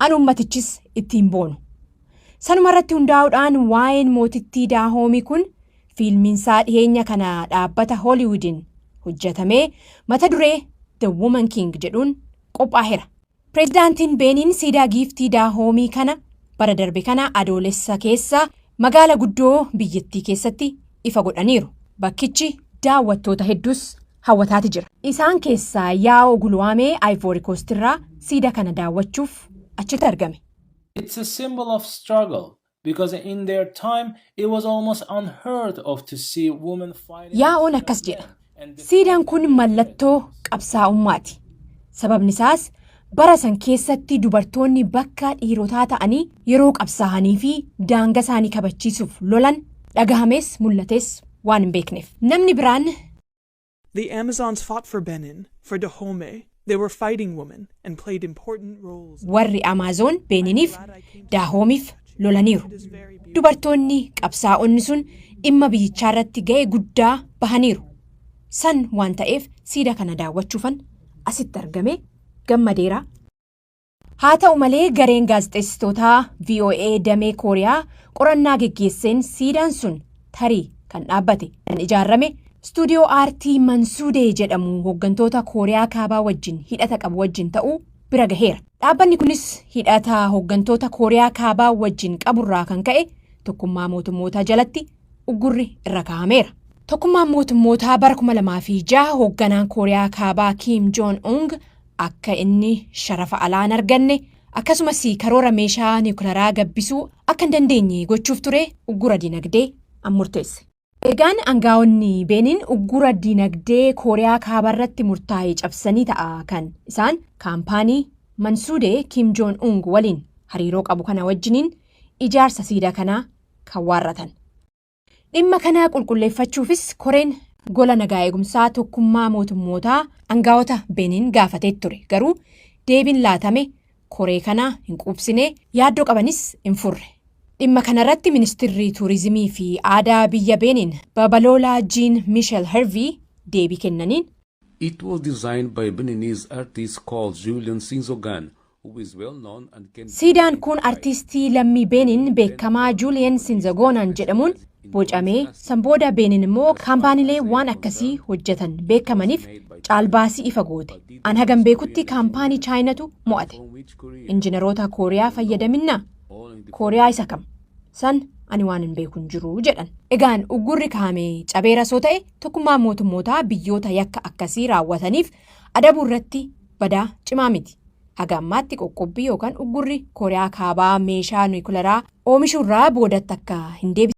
An ummatichis ittiin boonu. Sanuma irratti hundaa'uudhaan waa'een mootittii Daahoomii kun fiilmiinsaa dhiheenya kana dhaabbata Hooliwudiin hojjetamee mata duree The Woman King jedhuun qophaa'eera. Pireezidaantiin Beeniin siidaa giiftii Daahoomii kana bara darbe kana Adoolessa keessa magaala guddoo biyyattii keessatti ifa godhaniiru. Bakkichi daawwattoota hedduus hawwataati jira. Isaan keessaa Yaa'oo Guluwaamee Ivory Coast irraa siida kana daawwachuuf achitti argame. It's a symbol of struggle because in their time it was almost unheard of to see women fighting. Yaa'oon akkas jedha. "Siidaan kun mallattoo qabsaa'ummaati. Sababni isaas bara san keessatti dubartoonni bakka dhiirotaa ta'anii yeroo qabsaa'anii fi daanga isaanii kabachiisuuf lolan dhagahamees mul'ates waan hin beekneef." Namni biraan The Amazons fought for Benin, for Dahomey. They were fighting women and played important roles. "Warri Amaazoon Beeniniif, Daahoomiif lolaniiru. Dubartoonni qabsaa'onni sun dhimma biyyichaa irratti ga'ee guddaa bahaniiru. San waan ta'eef siida kana daawwachuufan asitti argame gammadeera." Haa ta'u malee, gareen gaazexeessitootaa VOA damee Kooriyaa qorannaa geggeesseen siidaan sun tarii kan dhaabbate kan ijaarame istuudiyoo aartii Mansuudee jedhamu hooggantoota Kooriyaa Kaabaa wajjin hidhata qabu wajjin ta'uu bira gaheera. Dhaabbanni kunis hidhata hooggantoota Kooriyaa Kaabaa wajjin qaburraa kan ka'e Tokkummaa Mootummootaa jalatti uggurri irra kaa'ameera. Tokkummaan Mootummootaa bara 2006 hoogganaan Kooriyaa Kaabaa Kim Joong Un akka inni sharafa alaa hin arganne, akkasumas karoora meeshaa niwukilaraa gabbisuu akka hin dandeenye gochuuf ture uggura dinagdee an murteesse. Egaan aangaa'onni Beeniin uggura dinagdee Kooriyaa Kaabaa irratti murtaa'e cabsanii ta'a kan isaan kaampaanii Mansuudee Kim Joong Un waliin hariiroo qabu kana wajjiniin ijaarsa siidaa kanaa kan waarratan. Dhimma kana qulqulleeffachuufis koreen gola nagaa eegumsaa Tokkummaa Mootummootaa aangaa'ota Beeniin gaafatee ture. Garuu deebiin laatame koree kana hin quubsine, yaaddoo qabanis hin furre. Dhimma kanarratti ministirri tuurizimii fi aadaa biyya Beeniin Babaloolaa Jiin Miishel Hervii deebii kennaniin, It was designed by a Beninese artist called Julian Sinzogan, who is well known and can "Siidaan kun artiistii lammii Beeniin beekamaa Julian Sinzagoonaan jedhamuun bocamee, san booda Beeniin immoo kaampaaniilee waan akkasii hojjetan beekamaniif caalbaasii ifa goote. An hagam beekutti kaampaanii Chaayinatu mo'ate. Injiinaroota Kooriyaa fayyadaminnaa? Kooriyaa isa kam? San ani waan hin beeku hin jiru," jedhan. Egaan uggurri kaa'ame cabeera soo ta'e, Tokkummaan Mootummootaa biyyoota yakka akkasii raawwataniif adabuu irratti badaa cimaa miti. Haga ammaatti qoqqobbii yookaan uggurri Kooriyaa Kaabaa meeshaa niwukilaraa oomishuurraa boodatti akka hin deebisne